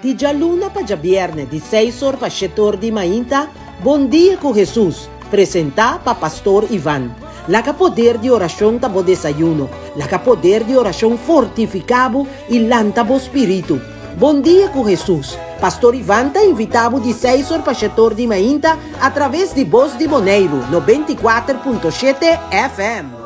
Di djaluna pa djabièrnè di seis or pa shete or di mainta, Bon Dia ku Hesus, presentá pa Pastor Ivan. Laga poder di orashon ta bo desayuno. Laga poder di orashon fortifiká bo i lanta bo spiritu. Bon Dia ku Hesus, Pastor Ivan ta invitá bo di seis or pa shete or di mainta atraves di Bos di Boneiru 94.7 FM.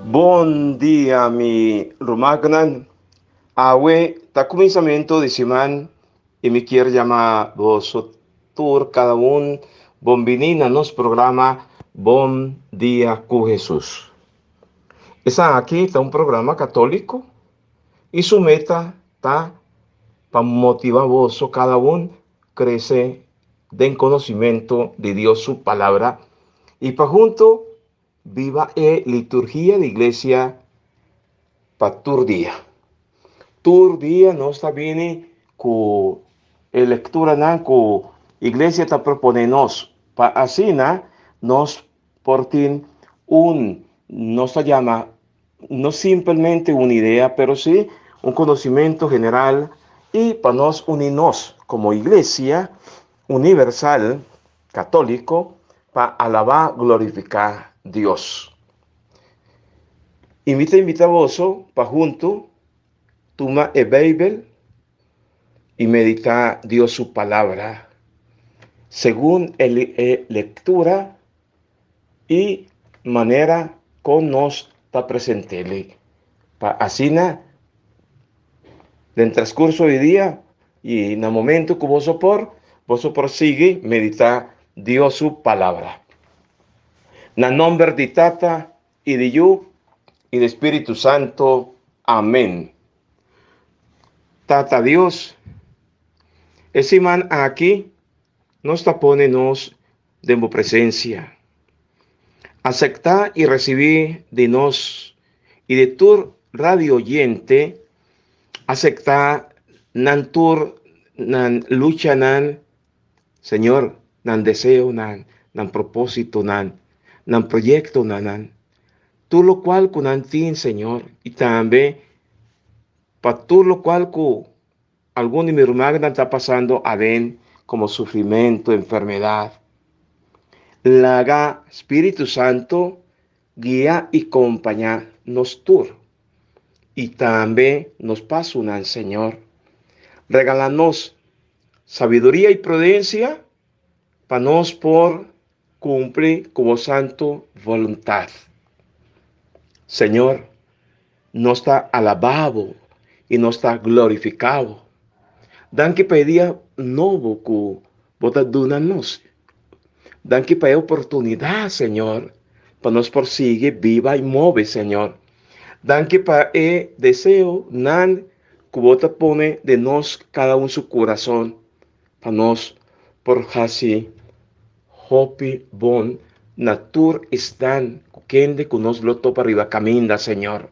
Bon dia mi rumannan, awe ta kuminsamentu di siman I mi kier yama boso tur kada un bon bini na nos programa Bon Dia ku Hesus. Esaki ta un programa katóliko i su meta ta pa motiva boso kada un krese den konosimentu di Dios su Palabra i pa huntu Biba e liturgia di iglesia pa tur dia. Tur dia nos ta bini ku e lekturanan ku iglesia ta propone nos pa asina nos por tin un, nos ta yama, no simpelmente un idea, pero si un konosimentu general i pa nos uni nos komo iglesia universal Católico pa alabá glorificá Dios. I mi ta invitá boso pa huntu tuma e Bijbel i meditá Dios su Palabra segun e lectura i manera con nos ta present'é, pa asina den transcurso di dia I na momento ku boso por, boso por sigui meditá Dios su Palabra. Na nomber di Tata i di Yu i di Spiritu Santo. Amén. Tata Dios, e siman aki nos ta pone nos den bo presensia. Aceptá i recibí di nos i di tur radio oyente Acepta nan tur nan luchanan, Señor, nan deseonan, nan propositonan, nan proyectonan, tur locual cu nan tin, Señor, y tambe pa tur locual cu algun di mi rumannan ta pasando aden como sufrimento, enfermedad. Laga Spiritu Santo guia y compaña nos tur. I tambe nos pasonan, Señor. Regala nos sabiduria i prudensia pa nos por kumpli ku bo santu boluntat. Señor, nos ta alabá bo i nos ta glorifiká bo. Danki pa e dia nobo ku bo ta duna nos. Danki pa e oportunidat, Señor, pa nos por sigui biba i move, Señor. Danki pa e deseo nan ku bo ta pone den nos kada un su kurason pa nos por hasi hopi bon na tur esnan ku kende ku nos lo topa riba kaminda, Señor.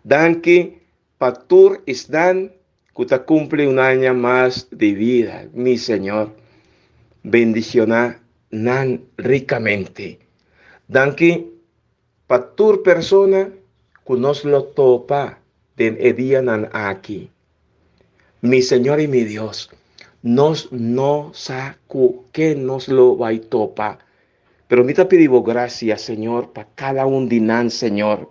Danki pa tur esnan ku ta kumpli un aña mas di bida, mi Señor. Bendishoná nan rikamente. Danki pa tur persona ku nos lo topa den e dianan aki. Mi Señor i mi Dios, nos no sa ku ke nos lo bai topa, pero mi ta pidi bo grasia, Señor, pa kada un di nan, Señor.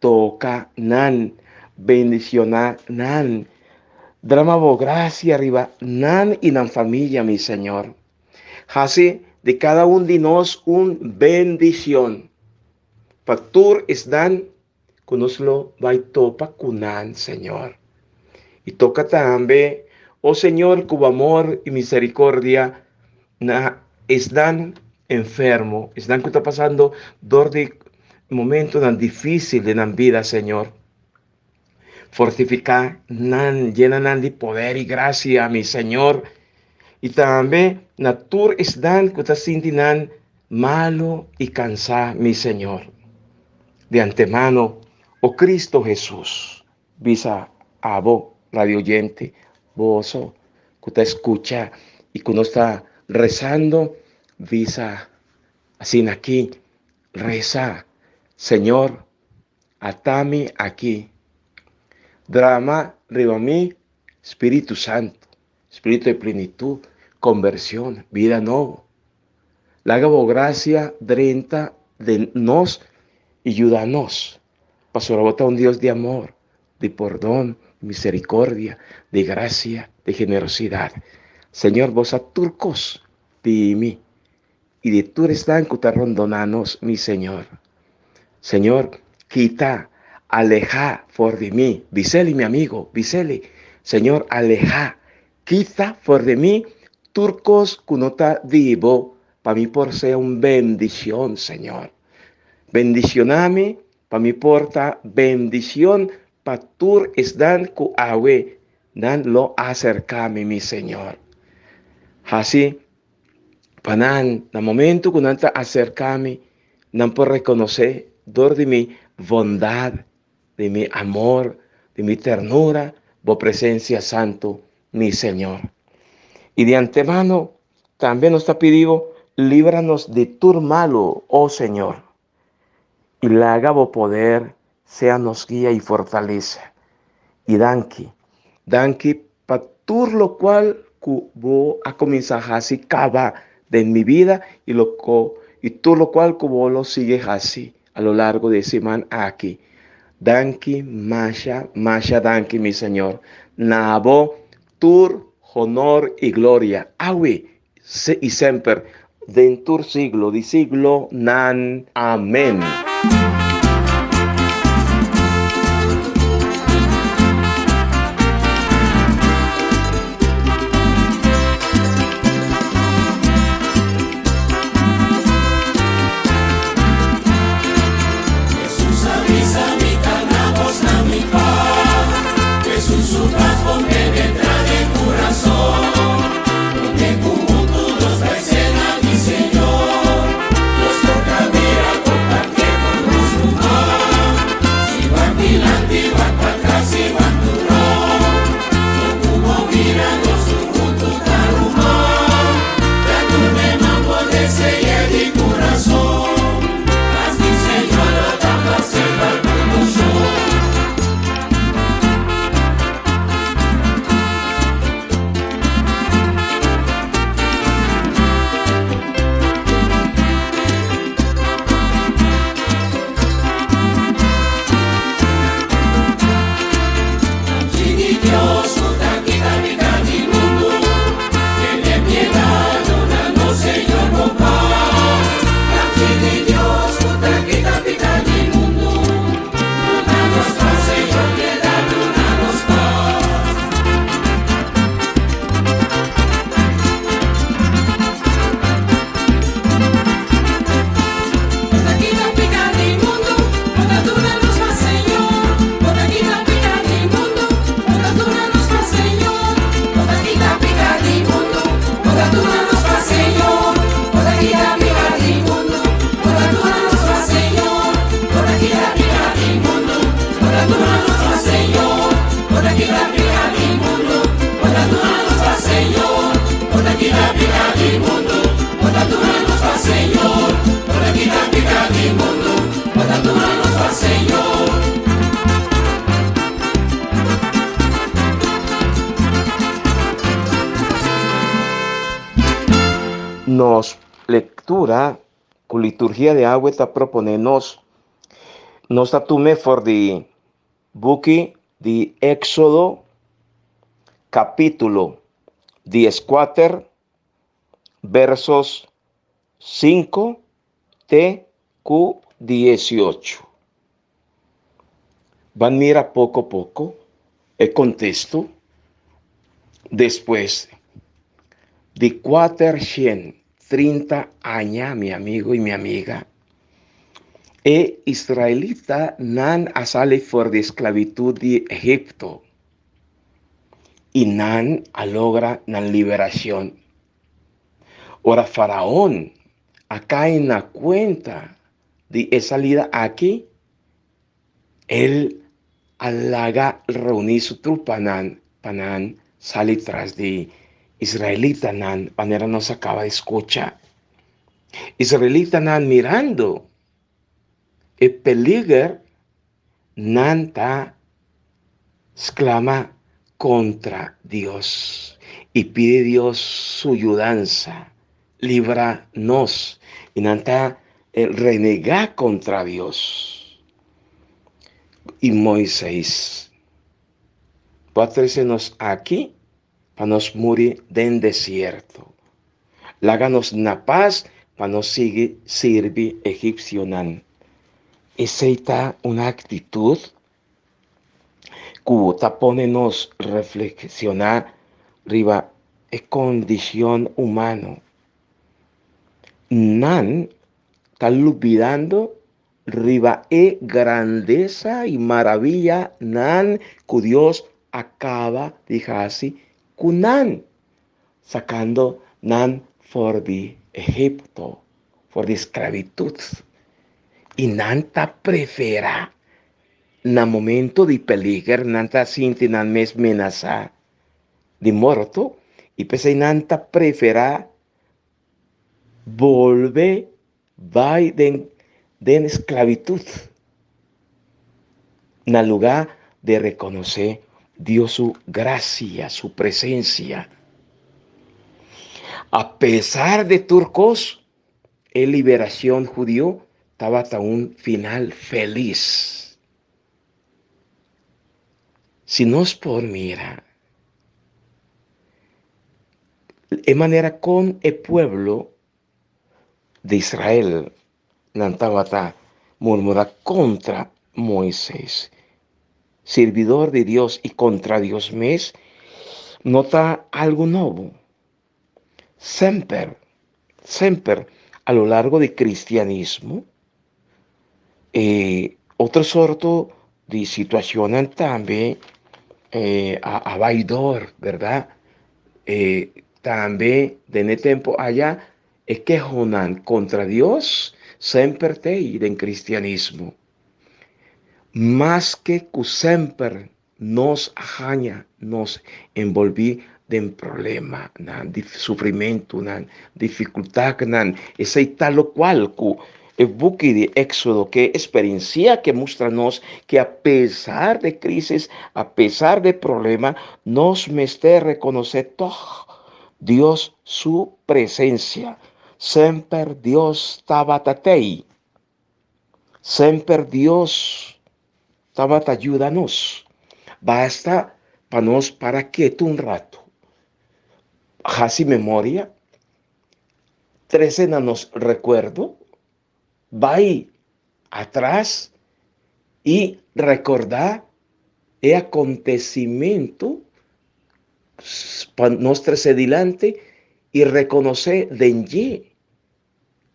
Toka nan, bendishoná nan, drama bo grasia riba nan i nan famia, mi Señor. Hasi di kada un di nos un bendishon pa tur esnan ku nos lo bai topa ku nan, Señor. I toka tambe, o Señor, ku bo amor i miserikordia na esnan enfermo, esnan ku ta pasando dor di momentonan difísil den nan bida, Señor. Fortifiká nan, yena nan di poder i grasia, mi Señor. I tambe na tur esnan ku ta sinti nan malu i kansá, mi Señor. Di antemano, o Cristo Hesus, bisa abo, radio oyente, boso ku ta skucha i ku nos ta rezando, bisa asina aki, reza, Señor, ata mi aki. Drama riba mi Spiritu Santu, Spiritu di plenitut, konbershon, bida nobo. Laga bo grasia drenta den nos i yuda nos, pasobra bo ta un Dios di amor, di pordon, misericordia, di grasia, di generosidat. Señor, bo sa tur kos di mi i di tur esnan ku ta rondoná nos, mi Señor. Señor, kita, alehá for di mi. Biseli, mi amigo, biseli, Señor, alehá, kita for di mi tur kos ku no ta di bo, pa mi por sea un bendishon, Señor. Bendishoná mi pa mi por ta bendishon pa tur esnan ku awe nan lo aserká mi, mi Señor. Hasi pa nan, na momento ku nan ta aserká mi, nan por rekonosé dor di mi bondat, di mi amor, di mi ternura, bo presensia santu, mi Señor. I di antemano tambe nos ta pidi bo, líbranos di tur malu, o Señor, i laga bo poder sea nos guia i fortalesa. I danki, danki pa tur lokual ku bo a kuminsá hasi kaba den mi bida i loko i tur lokual ku bo lo sigui hasi a lo largo di e siman aki. Danki masha, masha danki mi Señor. Na bo tur honor i gloria awe i semper den tur siglo di siglonan. Amen. Nos lectura cu liturgia di awe ta propone nos, nos ta tume for di buki di Éxodo capítulo dieskuater versos sinku te ku diesiocho. Ban mira poko poko e kontesto despues di kuatershen trinta aña, mi amigo i mi amiga, e israelitanan a sali for di esklabitut di Egipto i nan a logra nan liberashon. Ora Faraon a kai na kuenta di e salida aki, el a laga reuní su trupanan pa nan sali tras di israelitanan, manera nos a kaba di skucha. Israelitanan mirando e peliger, nan ta sklama kontra Dios i pidi Dios su yudansa, libra nos. I nan ta renegá kontra Dios. I Moises, bo a trese nos aki pa nos muri den desierto. Laga nos na pas pa nos sigui sirbi egipsionan. Esei ta un aktitut ku ta pone nos reflekshoná riba e kondishon humano. Nan ta lubidando riba e grandesa i maraviyanan ku Dios a kaba di hasi ku nan, sakando nan for di Egipto, for di sklabitut. I nan ta preferá na momento di peliger, nan ta sinti nan mes menasá di morto, i p'esei nan ta preferá bolbe bai den den sklabitut na lugá di rekonosé Dios su grasia, su presensia. Apesar di tur kos, e liberashon hudiu tabata un final felis. Si nos por mira e manera kon e pueblo di Israel nan tabata murmurá kontra Moises, sirbidor di Dios, i kontra Dios mes, no ta algu nobo. Semper, semper a lo largo di kristianismo, e otro sorto di situashonnan tambe a bai dor, bèrdat? E tambe den e tempu aya e kehonan kontra Dios semper t'ei den kristianismo. Maske ku semper nos a haña nos enbolbí den problemanan, sufrimentunan, difikultatnan, esei ta lokual ku e buki di Éksodo ke eksperensia ke mustra nos ke apesar di krísis, apesar di problema, nos mester rekonosé tòg Dios su presensia. Semper Dios tabata t'ei. Semper Dios tabata yuda nos. Basta pa nos para ketu un ratu, hasi memoria, trese na nos rekuerdo, bai atras i rekordá e akontesimentu pa nos trese dilanti i rekonosé den dje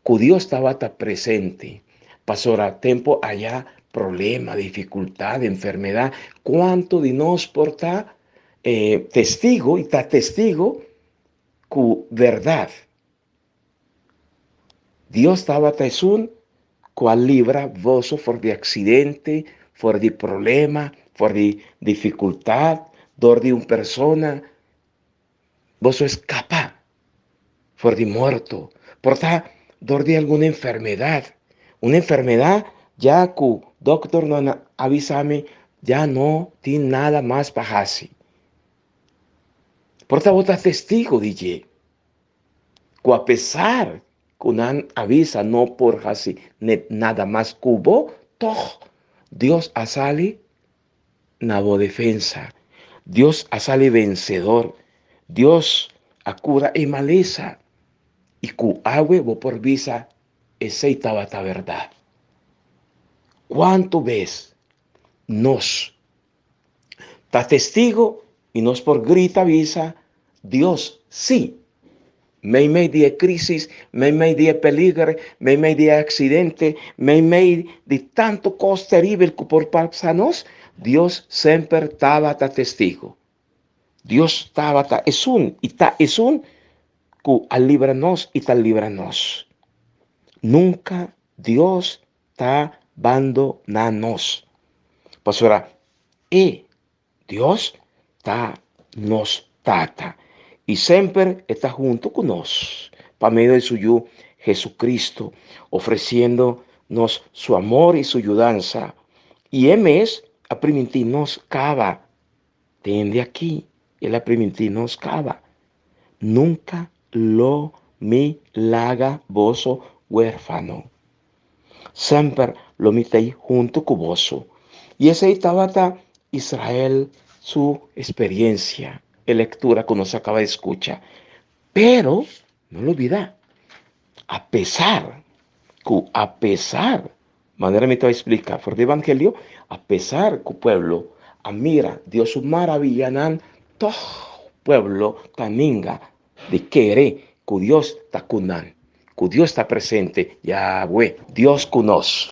ku Dios tabata presente. Pasobra tempu aya problema, difikultat, enfermedat, kuantu di nos por ta testigo i ta testigo ku bèrdat Dios tabata esun ku a libra boso for di aksidente, for di problema, for di difikultat, dor di un persona. Boso eskapa for di morto, por ta dor di algun enfermedat. Un enfermedat ya ku dòkternan a avisa mi ya no tin nada mas pa hasi. Por ta bo ta testigo di dje, ku apesar ku nan avisa no por hasi nada mas ku bo, tòg Dios a sali na bo defensa. Dios a sali vensedor. Dios a kura e malesa i ku awe bo por bisa esei tabata bèrdat. Kuantu bes nos ta testigo i nos por grita bisa, Dios sí! Meimei di e crisis, meimei di e peliger, meimei di e accidente, meimei di tanto cos teribel cu por pasa nos, Dios semper tabata testigo. Dios tabata esun y ta esun. ku a libra nos i ta libra nos. Nunka Dios ta bandoná nos. Pasobra e, Dios, ta nos Tata i semper e ta huntu ku nos pa medio di su Yu Jesucristo, ofresiendo nos su amor i su yudansa. I e mes a primintí nos kaba. Tende aki, el a primintí nos kaba, Nunka lo mi laga boso huérfano. Semper lo mi ta ei huntu ku boso. I esei tabata Israel su experiencia, e lectura ku nos a kaba di skucha. Pero, no lubidá, apesar ku apesar, manera mi ta splika for di Evangelio, apesar ku pueblo a mira Dios su maravillanan, tòg pueblo ta ninga di kere ku Dios ta ku nan, ku Dios ta presente, Yahweh, Dios ku nos.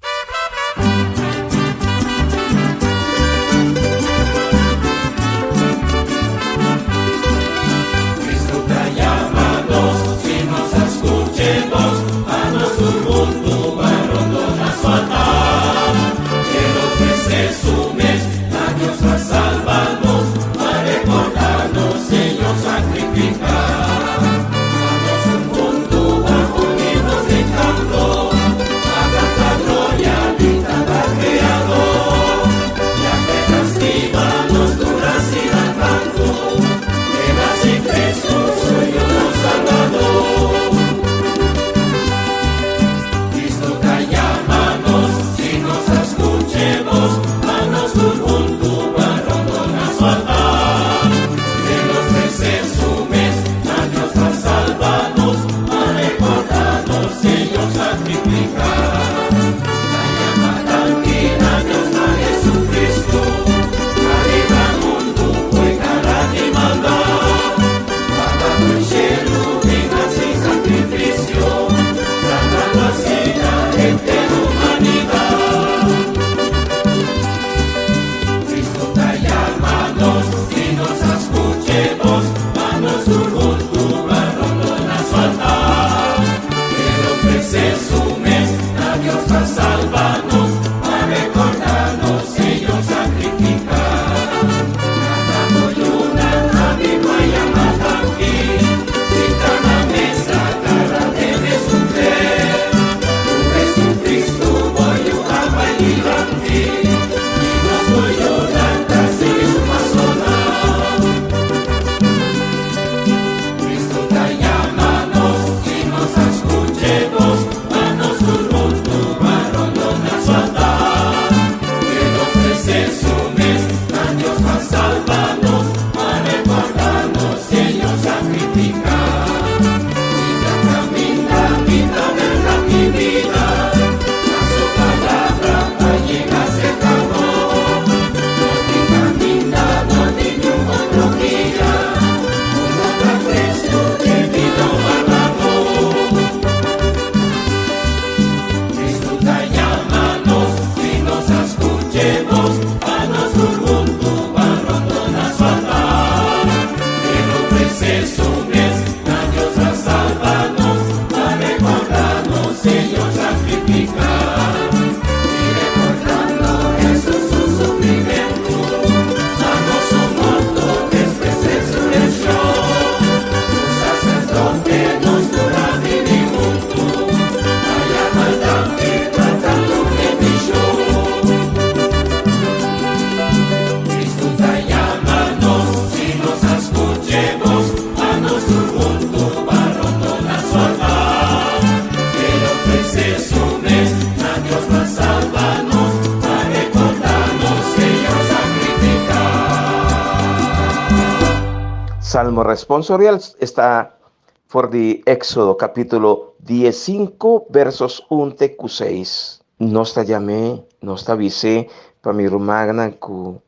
Salmo responsorial está for di Éxodo capítulo 15 versos 1 te ku 6. Nos ta llam'é, nos ta bis'é pa mi rumannan ku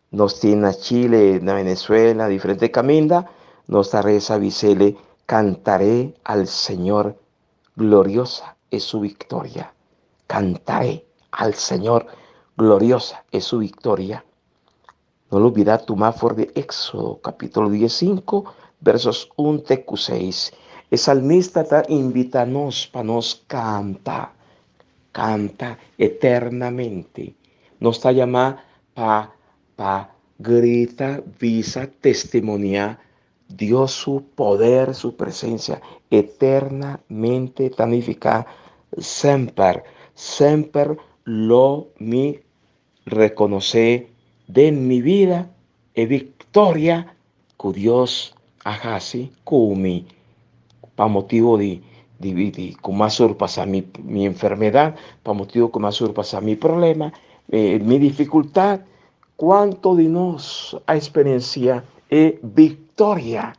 nos tin na Chile, na Venezuela, diferente caminda, nos ta reza bis'ele, cantaré al Señor, gloriosa es su victoria. Cantaré al Señor, gloriosa es su victoria. No lubidá tuma for di Éxodo capítulo 15, versos 1 te ku 6. E salmista ta invitá nos pa nos kanta, kanta eternamente. Nos ta yamá pa pa grita, bisa, testimoniá Dios su poder, su presensia eternamente ta nifiká semper, semper lo mi rekonosé den mi bida e viktoria ku Dios a hasi ku mi pa motibu di di ku mi a surpasá mi mi enfermedat, pa motibu ku mi a surpasá mi problema, mi difikultat. Kuantu di nos a eksperensiá e viktoria?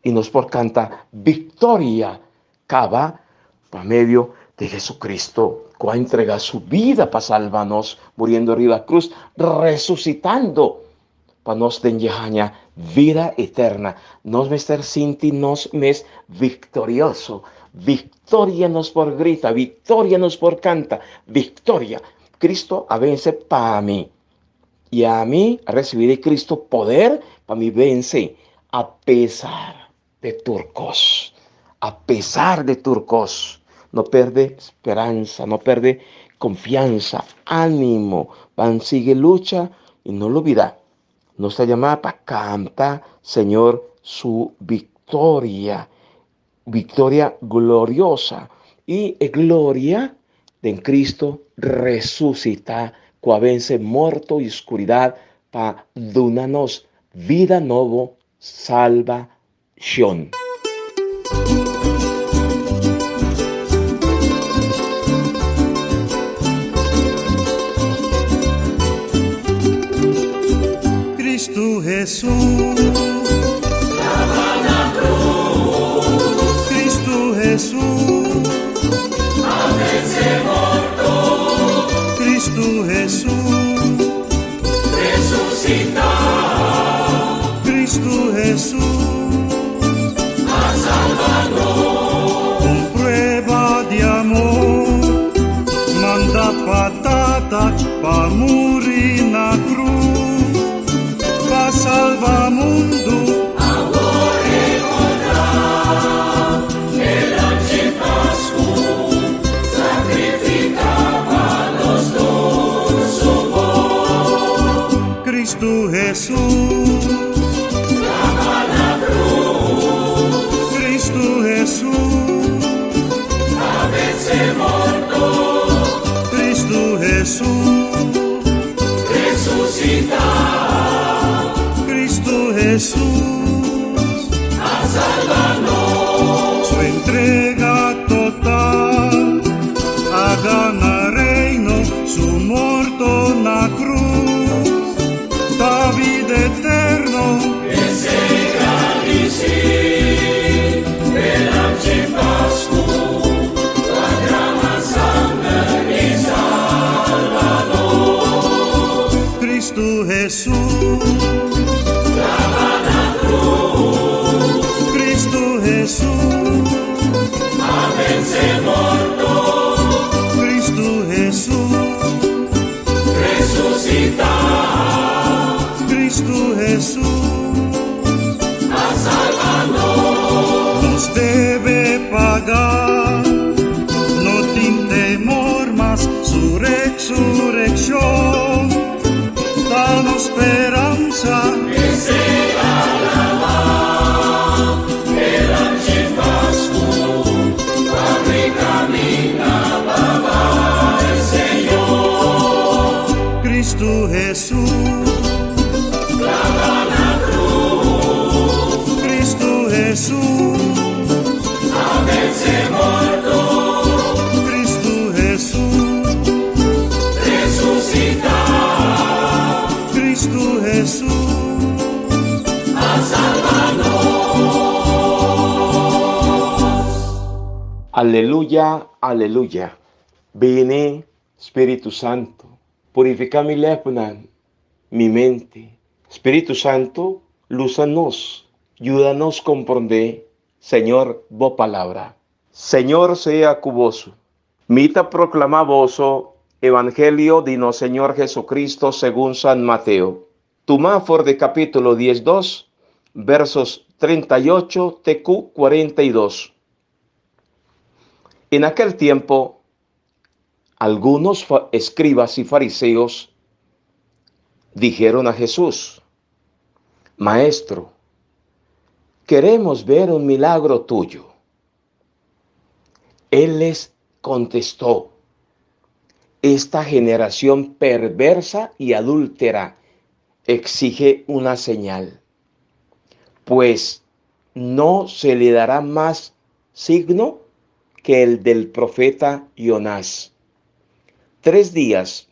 I nos por kanta viktoria kaba pa medio di Jesucristo ku a entregá su bida pa salba nos, muriendo riba krus, resusitando pa nos den dje haña vida eterna. Nos mester sinti nos mes viktorioso. Viktoria nos por grita, viktoria nos por kanta, viktoria. Cristo a vense pa mi. I ami a risibí di Cristo poder pa mi vense a pesar de tur kos. A pesar de tur kos. No perde speransa, no perde konfiansa, ánimo. Ban sigui lucha i no lubidá. Nos ta yamá pa kanta Señor su viktoria. Victoria gloriosa y e gloria den Cristo resucita cu a vence morto y oscuridad pa duna nos vida nobo, salvacion. Cristo Jesus. Cristo Jesus. Cristo Jesus. Cristo Jesus. Con prueba di amor, manda pa Tata pa muri na cruz, pa salva mundo. Cristo Jesus. Cristo Jesus. Cristo Jesus. Cristo Jesus. Su entrega total a gana reino, su morto na cruz, ta vida eterno. Cristo Jesus. Cristo Jesus. Cristo Jesus. Cristo Jesus. Nos debe pagar, no tin temor mas su resurrección, danos esperanza. Cristo Jesus. Cristo Jesus. Cristo Jesus. Cristo Jesus. Aleluya, aleluya. Bini, Spiritu Santo, purifiká mi lepnan, mi mente. Spiritu Santo, lusa nos, yuda nos komprondé, Señor, bo palabra. Señor sea ku boso. Mi ta proklamá boso Evangelio di nos Señor Jesucristo segun San Mateo. Tumá for di kapítulo 12, versos 38 te ku 42. En aquel tiempo, algunos escribas y fariseos dijeron a Jesús, Maestro, queremos ver un milagro tuyo. Él les contestó, esta generación perversa y adúltera exige una señal, pues no se le dará más signo que el del profeta Jonás. 3 días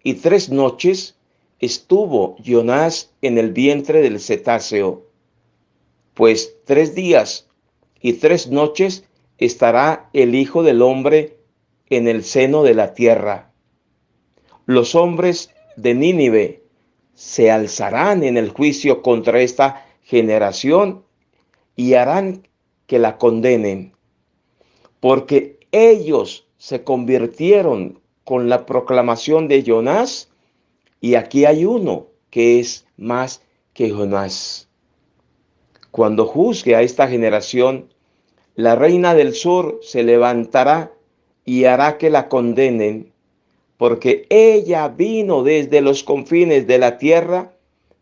y 3 noches estuvo Jonás en el vientre del cetáceo, pues 3 días y 3 noches estará el Hijo del Hombre en el seno de la tierra. Los hombres de Nínive se alzarán en el juicio contra esta generación y harán que la condenen, porque ellos se convirtieron con la proclamación de Jonás, y aquí hay uno que es más que Jonás. Cuando juzgue a esta generación, la reina del sur se levantará y hará que la condenen, porque ella vino desde los confines de la tierra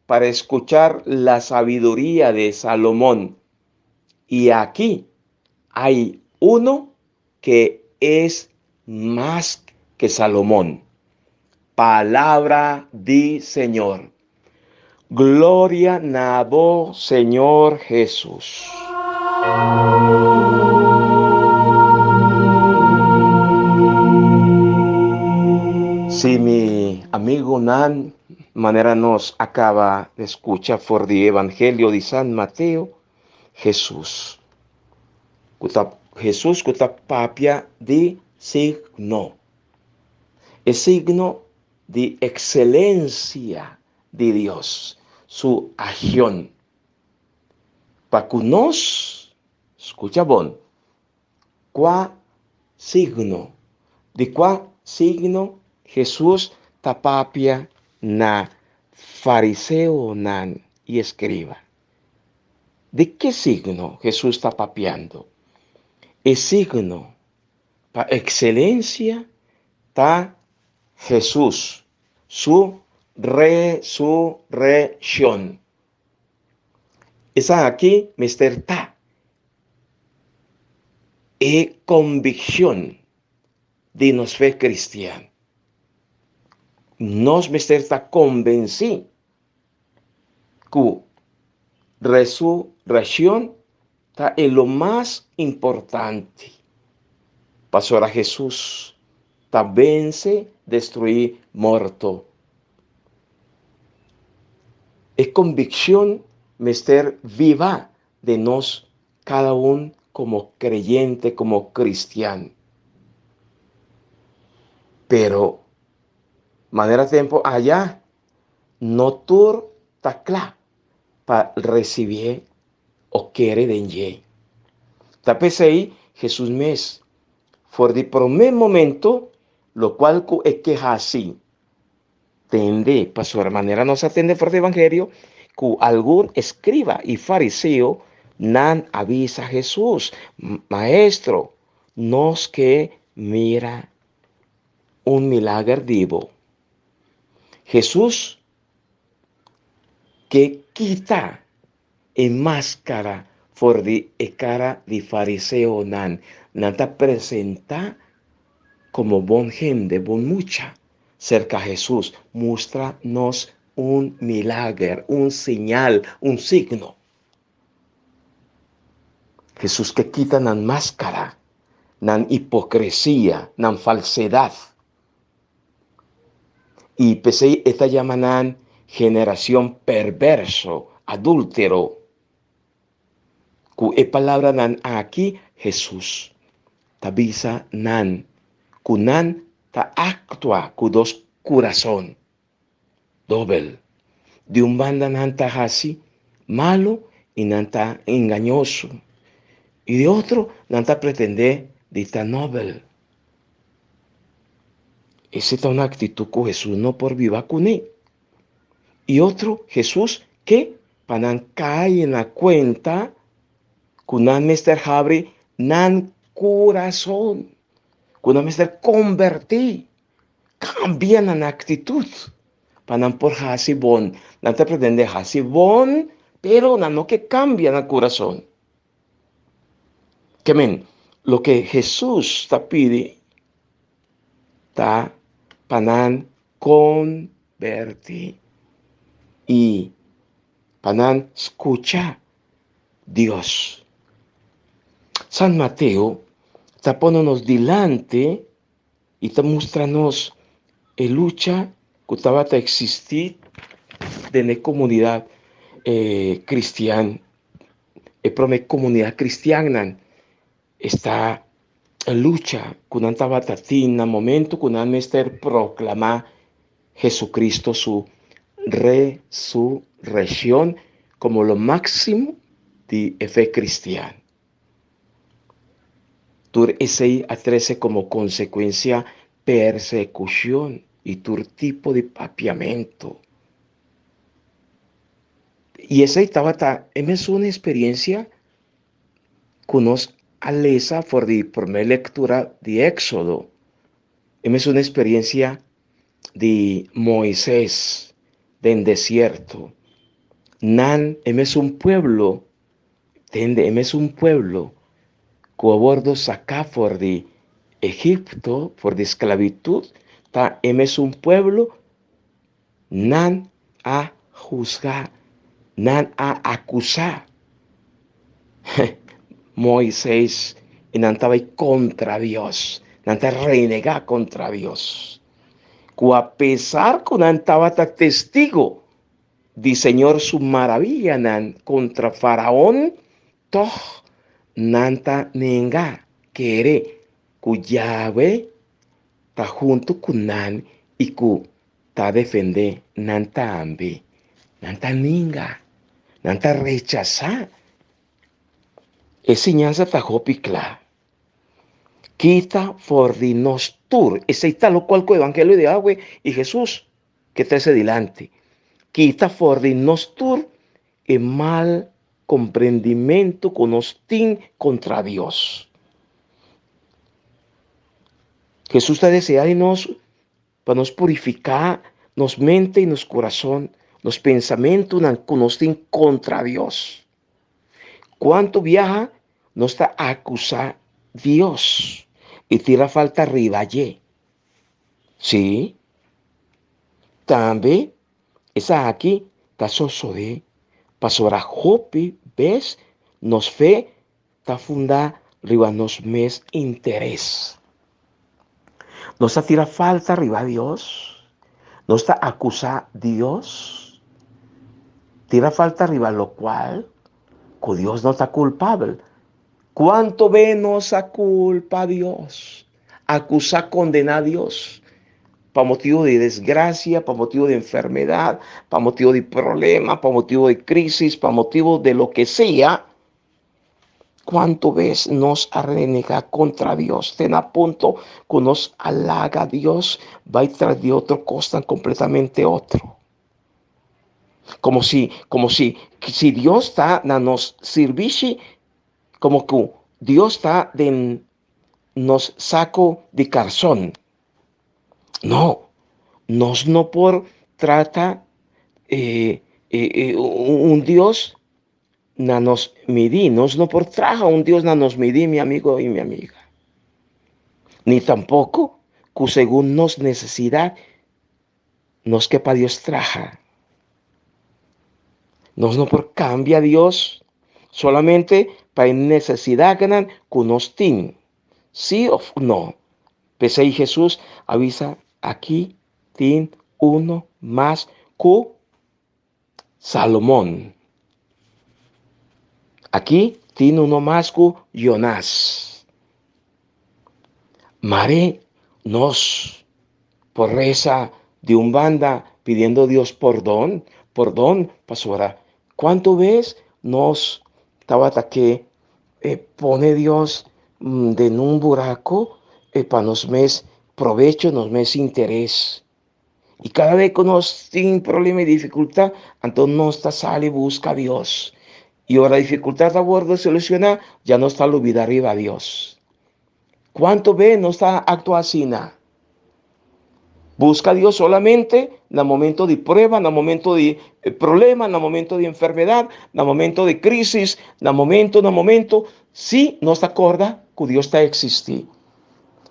para escuchar la sabiduría de Salomón. Y aquí hay uno que es más que Salomón. Palabra di Señor. Gloria na bo, Señor Jesús. Si mi amigo Nan manera nos acaba de escuchar por el Evangelio de San Mateo, Jesús. Kuta, Jesús kuta papia di signo. El signo de excelencia de Dios, su acción. Pa ku nos, escucha bon, kua signo, di kua signo Jesús ta papia na fariseo nan y escriba. ¿De qué signo Jesús está papiando? El signo pa excelencia ta Jesús, su resurrección. Esa aquí, mister ta. E convicción de nos fe cristiana. Nos mister ta convencí que resurrección ta en lo más importante. Pasó a Jesús, ta vence, destruir, muerto. Es convicción, mister, viva de nos cada uno como creyente, como cristiano. Pero, manera tiempo allá, no tur ta cla pa recibir o quiere de ye. Ta pese Jesús mes, for di primer momento, lo cual ku e queja así. Tende, pa su manera no se atende por el evangelio, ku algún escriba y fariseo nan avisa a Jesús, maestro, nos que mira un milagro vivo. Jesús que quita en máscara for di e cara di fariseo nan, nan ta presenta como bon gente, bon mucha, cerca a Jesús. Muéstranos un milagro, un señal, un signo. Jesús que quita nan máscara, nan hipocresía, nan falsedad. Y pese esta llaman generación perverso, adúltero. Ku e palabra nan aquí, Jesús. Tabisa nan, ku nan ta actua ku dos corazón. Doble. De un banda nan ta hasi malo y nan ta engañoso. Y de otro nan ta pretende de ta noble. Esa es una actitud que Jesús no por viva con él. Y otro, Jesús, que panan cae en la cuenta, kunan Mr. Habri, nan kurason, ku nan mester kombertí, kambia nan aktitut pa nan por hasi bon. Nan ta pretendé hasi bon, pero nan no ke kambia nan kurason. Ke men, loke Hesus ta pidi ta pa nan kombertí i pa nan skucha Dios. San Mateo ta pone nos dilanti i ta mustra nos e lucha ku tabata eksistí den e komunidat kristian, e promé komunidat kristiannan. Esta lucha ku nan tabata tin na momento ku nan mester proklamá Jesucristo su resurreccion komo lo máksimo di e fe kristian. Tur esei a trese komo konsekuensia persekushon i tur tipo di papiamentu. I esei tabata e mesun eksperiensia ku nos a lesa for di promé lektura di Éksodo. E mesun eksperensia di Moisés den desierto. Nan, e mesun pueblo, tende, e mesun pueblo ku a wòrdu saká for di Egipto, for di sklabitut, ta e mesun pueblo Nan a husga, nan a akusá Moises i nan ta bai kontra Dios, nan ta renegá kontra Dios. Ku apesar ku nan tabata testigo di Señor su maraviyanan kontra Faraon, tòg nan ta nenga kere ku Yahweh ta huntu ku nan i ku ta defendé nan tambe. Nan ta ninga, nan ta rechasá. E siñansa ta hopi kla. Kita for di nos tur, esei ta lokual ku evangelio di awe i Hesus ke trese dilanti. Kita for di nos tur e mal komprendimentu ku nos tin kontra Dios. Hesus ta deseá di nos pa nos purifiká nos mente i nos kurason, nos pensamentunan ku nos tin kontra Dios. Kuantu biaha nos ta akusá Dios i tira falta riba dje? Sí, tambe esaki ta sosodé pasobra hopi bes nos fe ta fundá riba nos mes interes. Nos ta tira falta riba Dios, nos ta akusá Dios, tira falta riba lokual ku Dios no ta kulpabel. Kuantu be nos a kulpa Dios, akusá, kondená Dios pa motibu di desgrasia, pa motibu di enfermedat, pa motibu di problema, pa motibu di krisis, pa motibu di loke sea. Cuanto bes nos a renega contra Dios te na punto cu nos a laga Dios bai tras di otro cosnan completamente otro. Como si, como si, si Dios ta na nos sirbishi, como cu Dios ta den nos saco di carson. No, nos no por trata eh, eh, eh, un Dios na nos midí. Nos no por traha un Dios na nos midí, mi amigo y mi amiga. Ni tampoco ku segun nos necesidad nos ke pa Dios traha. Nos no por cambia Dios solamente pa e necesidadnan ku nos tin. Sí of no? P'esei Jesús a bisa aki tin uno mas ku Salomon. Aki tin uno mas ku Jonas. Mare nos por resa di un banda pidiendo Dios pordon, pordon pasobra cuanto bes nos tabata ke pone Dios den un buraco pa nos mes probecho, nos mes interes. I kada bes ku nos tin problema i difikultat, anto nos ta sali buska Dios. I ora difikultat a wòrdu solushoná, ya nos ta lubidá riba Dios. Kuantu be nos ta aktua asina? Buska Dios solamente na momento di prueba, na momento di problema, na momento di enfermedad, na momento di crisis, na momento, na momento, si nos ta corda cu Dios ta existi.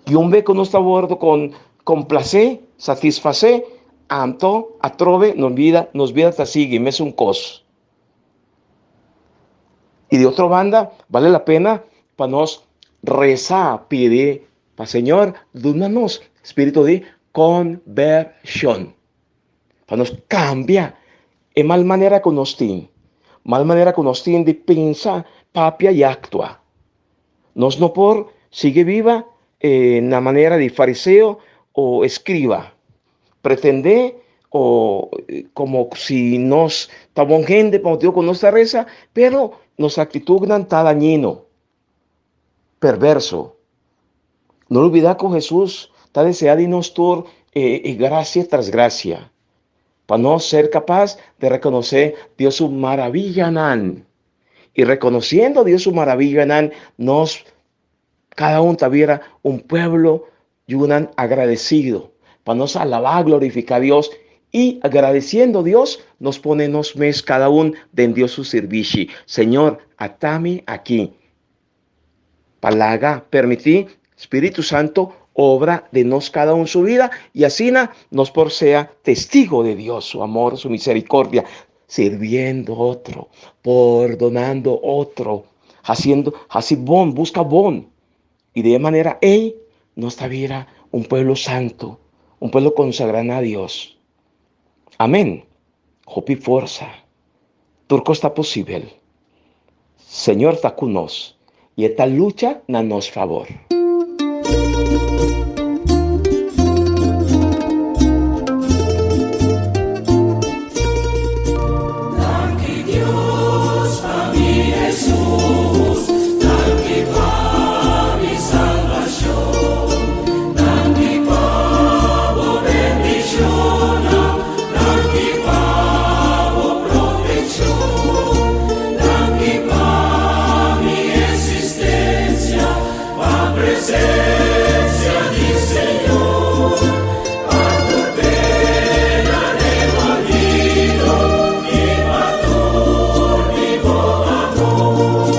Y un be cu nos ta wordo con complace, satisface, anto atrobe nos vida, nos vida ta sigui mesun cos. Y di otro banda, bale la pena pa nos reza, pidi pa Señor duna nos spiritu di conversion, pa nos cambia e mal manera cu nos tin, mal manera cu nos tin di pensa, papia y actua. Nos no por sigui biba na manera di fariseo o escriba, pretende o como si nos ta bon hende pa motibo cu nos ta reza, pero nos actitudnan ta dañino. Perverso. No lubida cu Jesus ta desea di nos tur e gracia tras gracia, pa nos ser capaz di reconoce Dios su maravillanan. Y reconociendo Dios su maravillanan, nos cada un ta bira un pueblo yunan agradecido, pa nos alaba, glorifica Dios, y agradeciendo Dios, nos pone nos mes cada un den Dios su sirbishi. Señor, atami aki. Palaga, permiti, Spiritu Santo obra den nos cada un su vida, y asina nos por sea testigo de Dios, su amor, su misericordia, sirviendo otro, pordonando otro, haciendo, haci bon, busca bon. Y de e manera ey nos ta bira un pueblo santo, un pueblo consagra na Dios. Amen. Hopi forsa. Tur cos ta posibel. Señor ta cu nos y e ta lucha na nos favor. Danki Dios pa mi Hesus, danki pa mi salbashon, danki pa bo bendishonnan, danki pa bo protekshon, danki pa mi esistensia, pa presensia di Señor, pa tur pena revolvido i pa tur di bo amor.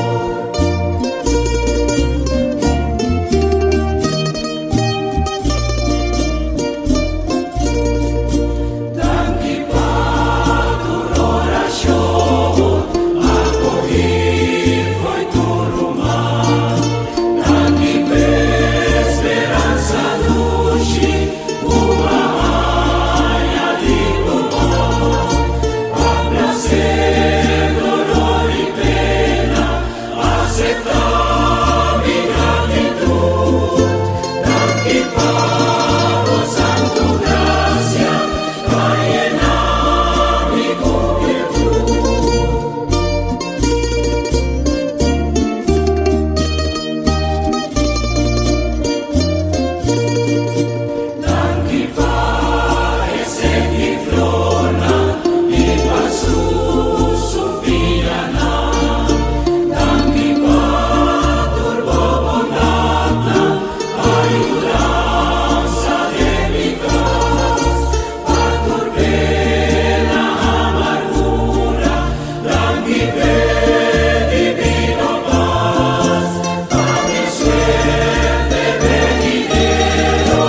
Danki pa tur orashon, akohí fo'i tur ruman. Danki p'e speransa dushi ku a haña di bo man. Pa plaser, dolor i pena, aseptá mi gratitud. Danki pa bo santu grasia, pa yena mi ku birtud. Danki pa e senti flornan i pa su supianan. Danki pa tur bo bondatnan, pa yudansa den mi kas, pa tur pena amargura. Danki p'e divino pas, pa mi suerte benidero,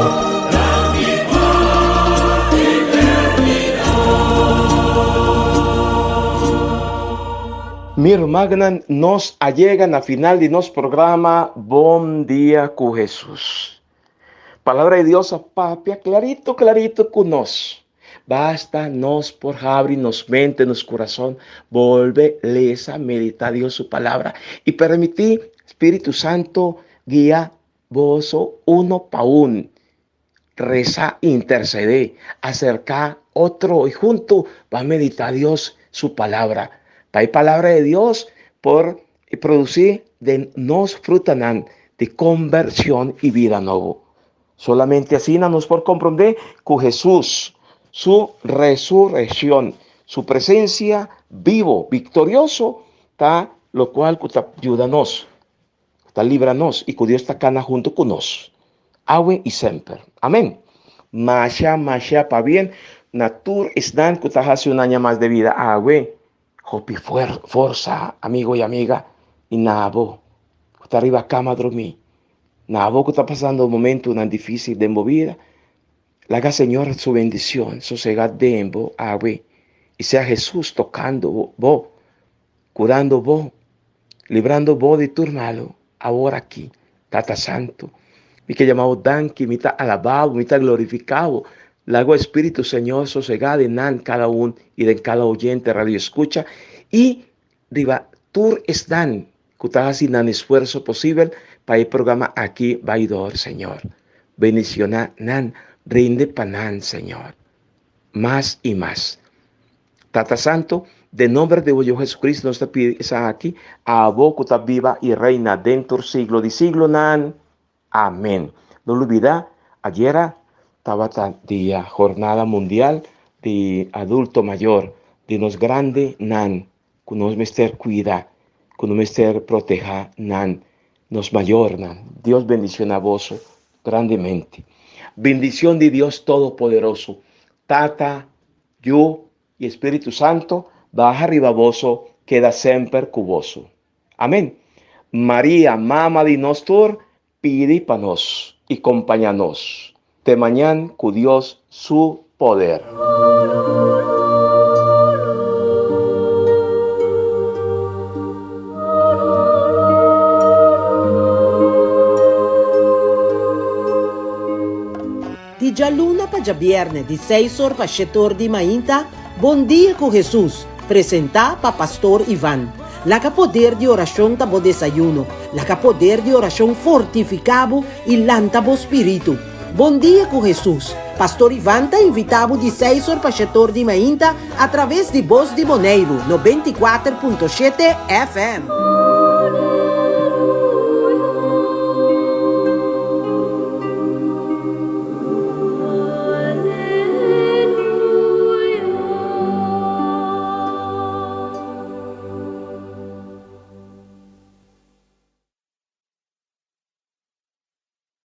danki pa eternidat. Mi rumannan, nos a yega na final di nos programa Bon Dia ku Hesus. Palabra di Dios a papia clarito clarito ku nos. Basta nos por habri nos mente, nos kurason, bolbe lesa, medita Dios su palabra i permití Spiritu Santo guia boso uno pa un. Resa, intercedé, aserká otro i huntu pa medita Dios su palabra. Pa e palabra di Dios por produsí den nos frutanan di konbershon i bida nobo. Solamente asina nos por comprende cu Jesús, su resurrección, su presencia vivo, victorioso, ta locual cu ta yuda nos, cu ta libra nos i ku Dios ta kana huntu ku nos awe i semper. Amen. Masha masha pabien na tur esnan ku ta hasi un aña mas de bida awe. Hopi forsa amigo i amiga i na abo ku ta riba kama drumí, na abo ku ta pasando momentunan difísil den bo bida, laga Señor su bendicion sosegá den bo awe i sea Hesus tokando bo, kurando bo, librando bo di tur malu awor aki. Tata Santu, mi ke yama bo danki, mi ta alabá bo, mi ta glorifiká bo. Laga bo Spiritu, Señor, sosegá den nan kada un i den kada oyente radio eskucha i riba tur esnan ku ta hasi nan esfuerso posibel pa e programa aki bai dor, Señor. Bendiciona nan, rinde pa nan, Señor, mas i mas. Tata Santo, den nomber di bo Yu Jesucristo nos ta pidi esaki, abo cu ta biba y reina den tur siglo di siglonan. Amen. No lubida, ayera tabata dia Jornada Mundial di Adulto Mayor, di nos grandenan cu nos mester cuida, cu nos mester proteha nan, nos mayornan. Dios bendiciona boso grandemente. Bendicion di Dios Todopoderoso, Tata, Yu i Spiritu Santo baha riba boso keda semper ku boso. Amen. Maria, Mama di nos tur, pidi pa nos i kompaña nos. Te mañan ku Dios su poder. Di djaluna pa djabièrnè di seis or pa shete or di mainta, Bon Dia ku Hesus, presentá pa Pastor Ivan. Laga poder di orashon ta bo desayuno, laga poder di orashon fortifiká bo i lanta bo spiritu. Bon Dia ku Hesus, Pastor Ivan ta invitá bo di seis or pa shete or di mainta atraves di Bos di Boneiru, 94.7 FM.